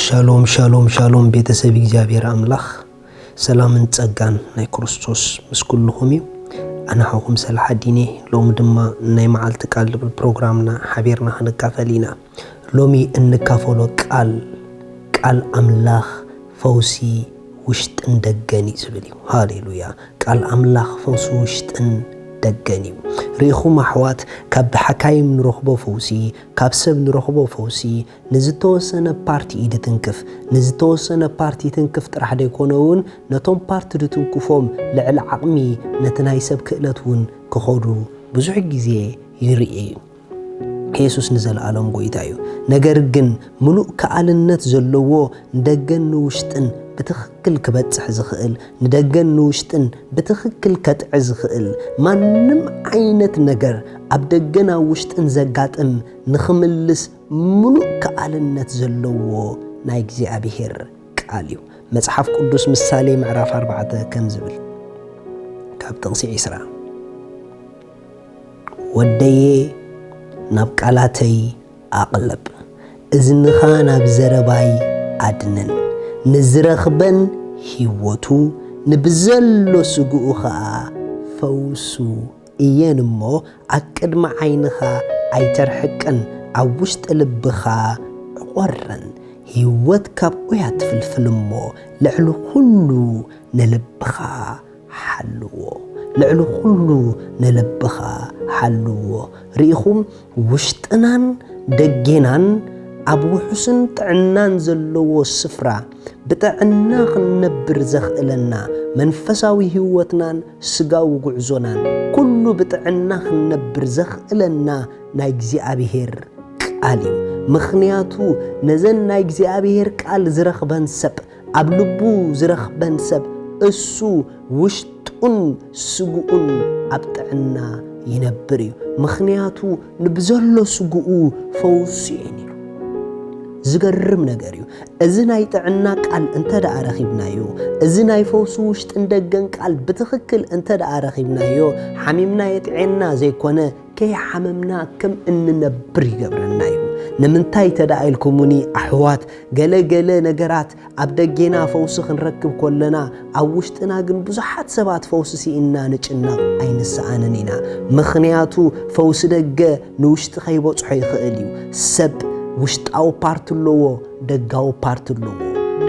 ሻሎም ሻሎም ሻሎም፣ ቤተሰብ እግዚኣብሔር ኣምላኽ፣ ሰላምን ጸጋን ናይ ክርስቶስ ምስ ኩልኹም እዩ። ኣነ ሓውኹም ሰላሓዲን እየ። ሎሚ ድማ ናይ መዓልቲ ቃል ዝብል ፕሮግራምና ሓቢርና ክንካፈል ኢና። ሎሚ እንካፈሎ ቃል፣ ቃል ኣምላኽ ፈውሲ ውሽጥን ደገን እዩ ዝብል እዩ። ሃሌሉያ! ቃል ኣምላኽ ፈውሲ ውሽጥን ደገን እዩ። ርኢኹም ኣሕዋት፣ ካብ ሓካይም ንረኽቦ ፈውሲ፣ ካብ ሰብ ንረኽቦ ፈውሲ፣ ንዝተወሰነ ፓርቲ እዩ ድትንክፍ። ንዝተወሰነ ፓርቲ ትንክፍ ጥራሕ ደይኮነ እውን፣ ነቶም ፓርቲ ድትንክፎም ልዕሊ ዓቕሚ ነቲ ናይ ሰብ ክእለት እውን ክኸዱ ብዙሕ ግዜ ይርኤ እዩ። የሱስ ንዘለኣለም ጎይታ እዩ። ነገር ግን ምሉእ ከኣልነት ዘለዎ ንደገን ንውሽጥን ብትኽክል ክበጽሕ ዝኽእል፣ ንደገን ንውሽጥን ብትኽክል ከጥዕ ዝኽእል፣ ማንም ዓይነት ነገር ኣብ ደገን ኣብ ውሽጥን ዘጋጥም ንኽምልስ ምሉእ ከኣልነት ዘለዎ ናይ እግዚኣብሔር ቃል እዩ። መጽሓፍ ቅዱስ ምሳሌ ምዕራፍ ኣርባዕተ ከም ዝብል፣ ካብ ጥቕሲ ዒስራ፣ "ወደየ ናብ ቃላተይ ኣቕለብ፣ እዝንኻ ናብ ዘረባይ ኣድንን፣ ንዝረኽበን ህይወቱ፣ ንብዘሎ ስግኡ ኸኣ ፈውሱ እየን እሞ፣ ኣብ ቅድሚ ዓይንኻ ኣይተርሕቅን፣ ኣብ ውሽጢ ልብኻ ዕቖረን። ህይወት ካብኡ እያ ትፍልፍል እሞ፣ ልዕሊ ኩሉ ንልብኻ ሓልዎ፣ ልዕሊ ኩሉ ንልብኻ ሓልዎ።" ርኢኹም፣ ውሽጥናን ደጌናን ኣብ ውሑስን ጥዕናን ዘለዎ ስፍራ ብጥዕና ክንነብር ዘኽእለና፣ መንፈሳዊ ህይወትናን ስጋዊ ጉዕዞናን ኩሉ ብጥዕና ክንነብር ዘኽእለና ናይ እግዚኣብሔር ቃል እዩ። ምኽንያቱ ነዘን ናይ እግዚኣብሔር ቃል ዝረኽበን ሰብ፣ ኣብ ልቡ ዝረኽበን ሰብ፣ እሱ ውሽጡን ስግኡን ኣብ ጥዕና ይነብር እዩ። ምኽንያቱ ንብዘሎ ስግኡ ፈውሱ እየን ኢሉ። ዝገርም ነገር እዩ። እዚ ናይ ጥዕና ቃል እንተ ደኣ ረኺብናዮ፣ እዚ ናይ ፈውሲ ውሽጥን ደገን ቃል ብትኽክል እንተ ደኣ ረኺብናዮ፣ ሓሚምና የጥዕየና ዘይኮነ፣ ከይሓመምና ከም እንነብር ይገብረና እዩ። ንምንታይ እንተ ደኣ ኢልኩምኒ ኣሕዋት፣ ገለ ገለ ነገራት ኣብ ደጌና ፈውሲ ክንረክብ ከለና፣ ኣብ ውሽጥና ግን ብዙሓት ሰባት ፈውሲ ስኢንና ንጭነቕ ኣይንሰኣንን ኢና። ምኽንያቱ ፈውሲ ደገ ንውሽጢ ከይበጽሖ ይኽእል እዩ። ሰብ ውሽጣዊ ፓርት ኣለዎ፣ ደጋዊ ፓርት ኣለዎ።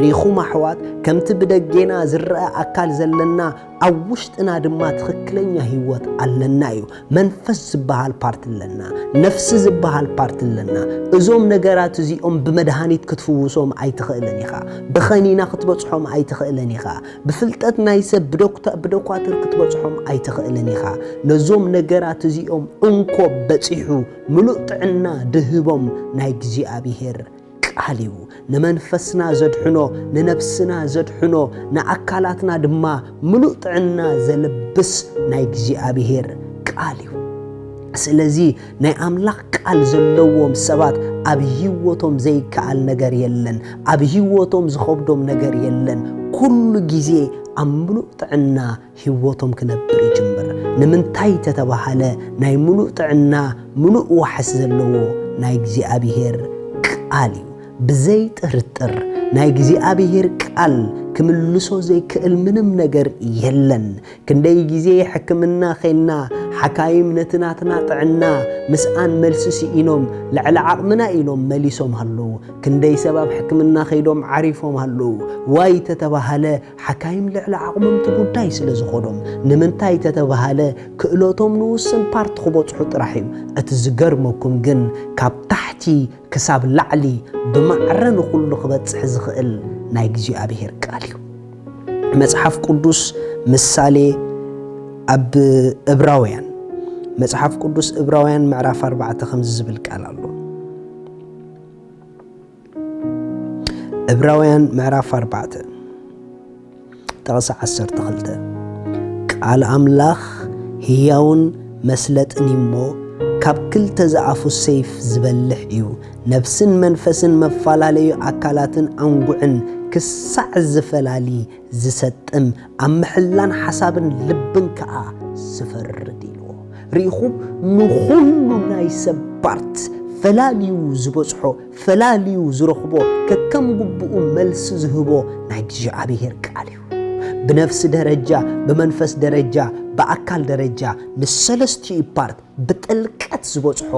ርኢኹም ኣሕዋት፣ ከምቲ ብደጌና ዝረኣ ኣካል ዘለና፣ ኣብ ውሽጥና ድማ ትኽክለኛ ህይወት ኣለና እዩ። መንፈስ ዝበሃል ፓርት ኣለና፣ ነፍሲ ዝበሃል ፓርት ኣለና። እዞም ነገራት እዚኦም ብመድሃኒት ክትፍውሶም ኣይትኽእልን ኢኻ። ብኸኒና ክትበጽሖም ኣይትኽእልን ኢኻ። ብፍልጠት ናይ ሰብ ብዶክተ-፣ ብዶኳትር ክትበጽሖም ኣይትኽእልን ኢኻ። ነዞም ነገራት እዚኦም እንኮ በጺሑ ምሉእ ጥዕና ድህቦም ናይ እግዚኣብሔር ቃል እዩ። ንመንፈስና ዘድሕኖ፣ ንነብስና ዘድሕኖ፣ ንኣካላትና ድማ ምሉእ ጥዕና ዘልብስ ናይ እግዚኣብሔር ቃል እዩ። ስለዚ ናይ ኣምላኽ ቃል ዘለዎም ሰባት ኣብ ህይወቶም ዘይከኣል ነገር የለን። ኣብ ህይወቶም ዝኸብዶም ነገር የለን። ኩሉ ግዜ ኣብ ምሉእ ጥዕና ህይወቶም ክነብር ይጅምር። ንምንታይ ተተባሃለ፣ ናይ ምሉእ ጥዕና ምሉእ ዋሕስ ዘለዎ ናይ እግዚኣብሔር ቃል እዩ። ብዘይ ጥርጥር ናይ እግዚኣብሔር ቃል ክምልሶ ዘይክእል ምንም ነገር የለን። ክንደይ ግዜ ሕክምና ኸይድና፣ ሓካይም ነቲ ናትና ጥዕና ምስኣን መልሲ ስኢኖም፣ ልዕሊ ዓቕምና ኢሎም መሊሶም ኣለዉ። ክንደይ ሰብ ኣብ ሕክምና ኸይዶም ዓሪፎም ኣለዉ። ዋይ ተተባሃለ፣ ሓካይም ልዕሊ ዓቕሞም እቲ ጉዳይ ስለ ዝኾዶም። ንምንታይ ተተባሃለ፣ ክእለቶም ንውስን ፓርት ክበጽሑ ጥራሕ እዩ። እቲ ዝገርመኩም ግን፣ ካብ ታሕቲ ክሳብ ላዕሊ ብማዕረ ንኹሉ ክበጽሕ ዝኽእል ናይ እግዚኣብሔር ቃል እዩ። መጽሓፍ ቅዱስ ምሳሌ ኣብ እብራውያን፣ መጽሓፍ ቅዱስ እብራውያን ምዕራፍ ኣርባዕተ ከምዚ ዝብል ቃል ኣሎ። እብራውያን ምዕራፍ ኣርባዕተ ጥቕሲ ዓሰርተ ክልተ፣ "ቃል ኣምላኽ ህያውን መስለጥን እዩ እሞ፣ ካብ ክልተ ዝኣፉ ሰይፍ ዝበልሕ እዩ፣ ነፍስን መንፈስን መፈላለዩ ኣካላትን ኣንጉዕን ክሳዕ ዝፈላሊ ዝሰጥም፣ ኣብ ምሕላን ሓሳብን ልብን ከኣ ዝፈርድ" ኢልዎ። ርኢኹም፣ ንኹሉ ናይ ሰብ ፓርት ፈላልዩ ዝበጽሖ፣ ፈላልዩ ዝረኽቦ፣ ከከም ግቡኡ መልሲ ዝህቦ ናይ እግዚኣብሔር ቃል እዩ። ብነፍሲ ደረጃ፣ ብመንፈስ ደረጃ፣ ብኣካል ደረጃ ንሰለስቲኡ ፓርት ብጥልቀት ዝበጽሖ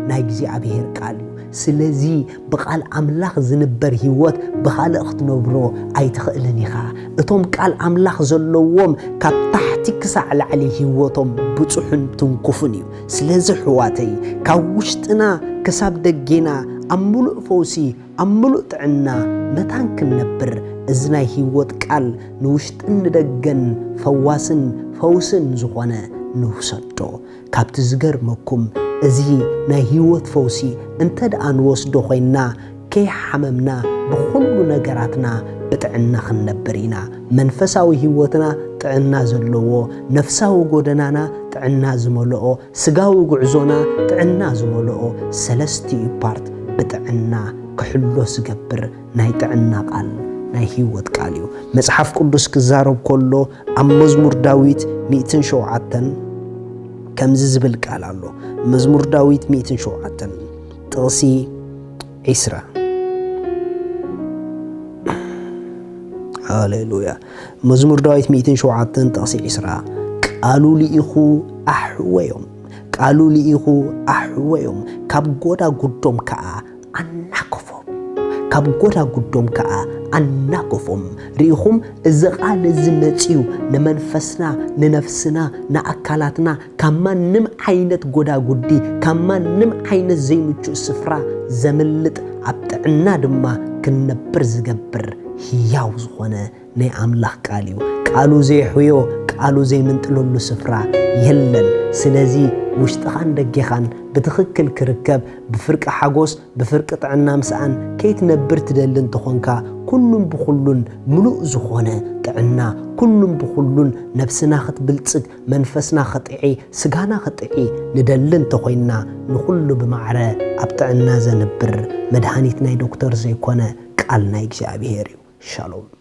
ናይ እግዚኣብሔር ቃል እዩ። ስለዚ ብቃል ኣምላኽ ዝንበር ህይወት ብኻልእ ክትነብሮ ኣይትኽእልን ኢኻ። እቶም ቃል ኣምላኽ ዘለዎም ካብ ታሕቲ ክሳዕ ላዕሊ ህይወቶም ብጹሕን ትንኩፍን እዩ። ስለዚ ኣሕዋተይ ካብ ውሽጥና ክሳብ ደጌና ኣብ ምሉእ ፈውሲ ኣብ ምሉእ ጥዕና መታን ክንነብር እዚ ናይ ህይወት ቃል ንውሽጥን ንደገን ፈዋስን ፈውስን ዝኾነ ንውሰዶ። ካብቲ ዝገርመኩም እዚ ናይ ህይወት ፈውሲ እንተ ደኣ ንወስዶ ኮይንና ከይሓመምና ብኹሉ ነገራትና ብጥዕና ክንነብር ኢና። መንፈሳዊ ህይወትና ጥዕና ዘለዎ፣ ነፍሳዊ ጎደናና ጥዕና ዝመልኦ፣ ስጋዊ ጉዕዞና ጥዕና ዝመልኦ ሰለስቲኡ ፓርት ብጥዕና ክሕሎ ዝገብር ናይ ጥዕና ቃል ናይ ህይወት ቃል እዩ። መጽሓፍ ቅዱስ ክዛረብ ከሎ ኣብ መዝሙር ዳዊት ሚእትን ሸውዓተን ከምዚ ዝብል ቃል ኣሎ። መዝሙር ዳዊት ሚእትን ሸውዓተን ጥቕሲ ዒስራ። ሃሌሉያ። መዝሙር ዳዊት ሚእትን ሸውዓተን ጥቕሲ ዒስራ፣ ቃሉ ልኢኹ ኣሕወዮም፣ ቃሉ ልኢኹ ኣሕወዮም፣ ካብ ጎዳጉዶም ከኣ ኣናገፎም፣ ካብ ጎዳጉዶም ከኣ ኣናገፎም። ርኢኹም፣ እዚ ቃል እዚ መጺኡ ንመንፈስና፣ ንነፍስና፣ ንኣካላትና ካብ ማንም ዓይነት ጎዳጉዲ፣ ካብ ማንም ዓይነት ዘይምቹእ ስፍራ ዘምልጥ፣ ኣብ ጥዕና ድማ ክንነብር ዝገብር ህያው ዝኾነ ናይ ኣምላኽ ቃል እዩ። ቃሉ ዘይሕዮ፣ ቃሉ ዘይምንጥለሉ ስፍራ የለን። ስለዚ ውሽጥኻን ደጌኻን ብትኽክል ክርከብ፣ ብፍርቂ ሓጎስ፣ ብፍርቂ ጥዕና ምስኣን ከይትነብር ትደሊ እንተኾንካ፣ ኩሉን ብኹሉን ምሉእ ዝኾነ ጥዕና፣ ኩሉን ብኹሉን ነብስና ክትብልጽግ፣ መንፈስና ክጥዒ፣ ስጋና ክጥዒ ንደሊ እንተኾይንና፣ ንኹሉ ብማዕረ ኣብ ጥዕና ዘንብር መድሃኒት ናይ ዶክተር ዘይኮነ ቃል ናይ እግዚኣብሔር እዩ። ሻሎም።